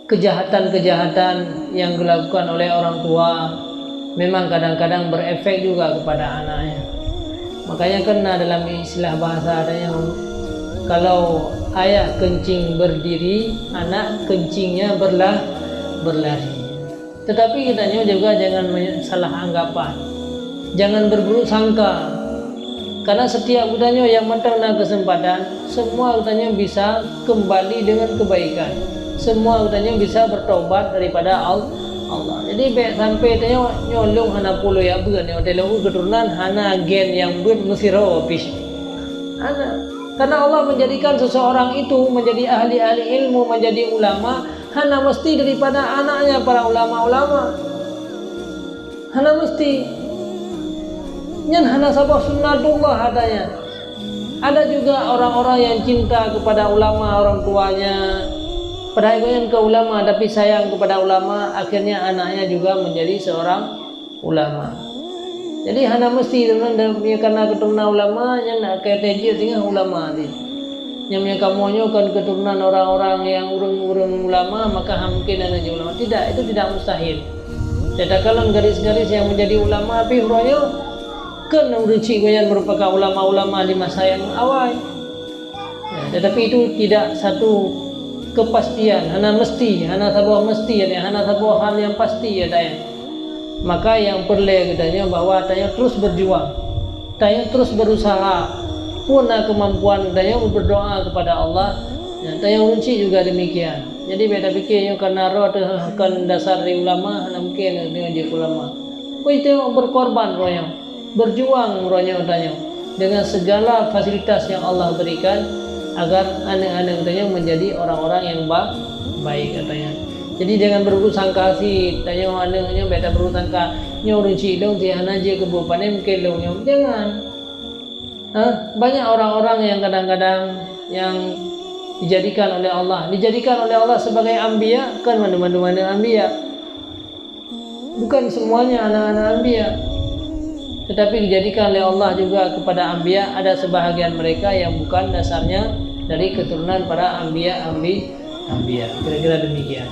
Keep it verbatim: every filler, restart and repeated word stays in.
kejahatan-kejahatan yang dilakukan oleh orang tua memang kadang-kadang berefek juga kepada anaknya. Makanya kan na dalam istilah bahasa ada yang, kalau ayah kencing berdiri, anak kencingnya berlah-, berlari. Tetapi geutanyoe juga jangan me-, salah anggapan. Jangan berburuk sangka. Karena setiap geutanyoe nyang mantong na kesempatan, semua geutanyoe bisa kembali dengan kebaikan. Semua geutanyoe bisa bertobat daripada Al-, Allah. Jadi, bèk sampai tanyoe, "Nyoe lôn hana peue lôn jak beuet, nyoe watèe lôn keturunan hana gen nyang beuet meusidroe pih." Hana. Karena Allah menjadikan seseorang itu menjadi ahli-ahli ilmu, menjadi ulama, hana mesti daripada anaknya para ulama-ulama. Hana mesti. Nyan hana saboh sunnatullah adanya. Ada juga orang-orang yang cinta kepada ulama, orang tuanya. Padahai gobnyan kon ulama, tapi sayang kepada ulama, akhirnya anaknya juga menjadi seorang ulama. Jadi, hana mesti, teman-teman, meunyoe kana keuturonan ulama, nyan nak kata jih singoh ulama teuh. Nyan meunyoe kamoe nyoe kon keuturonan orang-orang nyang ureueng-ureueng ulama, maka han mungken aneuk jih ulama. Tidak, itu tidak mustahil. Takalon gadis-gadis yang menjadi ulama pih uroe nyoe, kon ureueng chik gobnyan merupakan ulama-ulama di masa nyang awai. Ya, tetapi itu tidak satu kepastian, hana mesti, hana saboh mesti, ya, hana saboh hal nyang pasti, ya, dayah. Maka nyang peureulèe geutanyoe bahwa tanyoe terus berjuang, tanyoe terus berusaha, peue na kemampuan tanyoe berdoa kepada Allah, ya, tanyoe ureueng chik juga demikian. Jadi, bèk tapikir nyoe karena roh teuh kon dasar di ulama, hana mungken tanyoe jeuet ulama. Peue tanyoe berkorban roh nyoe. Berjuang uroe nyoe tanyoe dengan segala fasilitas yang Allah berikan agar aneuk-aneuk tanyoe menjadi orang-orang yang ba-, baik katanya. Jadi, jangan berburuk sangka sit tanyoe aneuk nyoe, bèk taburuk sangka, "Nyoe ureueng chik lôn, sit hana jeuet keu buet, pane mungken lôn nyoe." Jangan. Ha? Banyak orang-orang yang kadang-kadang yang dijadikan oleh Allah, dijadikan oleh Allah sebagai anbiya, kan mandum-mandum aneuk anbiya. Bukan semuanya anak-anak anbiya, tetapi dijadikan oleh Allah juga kepada anbiya, ada sebahagian mereka yang bukan dasarnya dari keturunan para anbiya, ambi-, anbiya. Kira-kira demikian.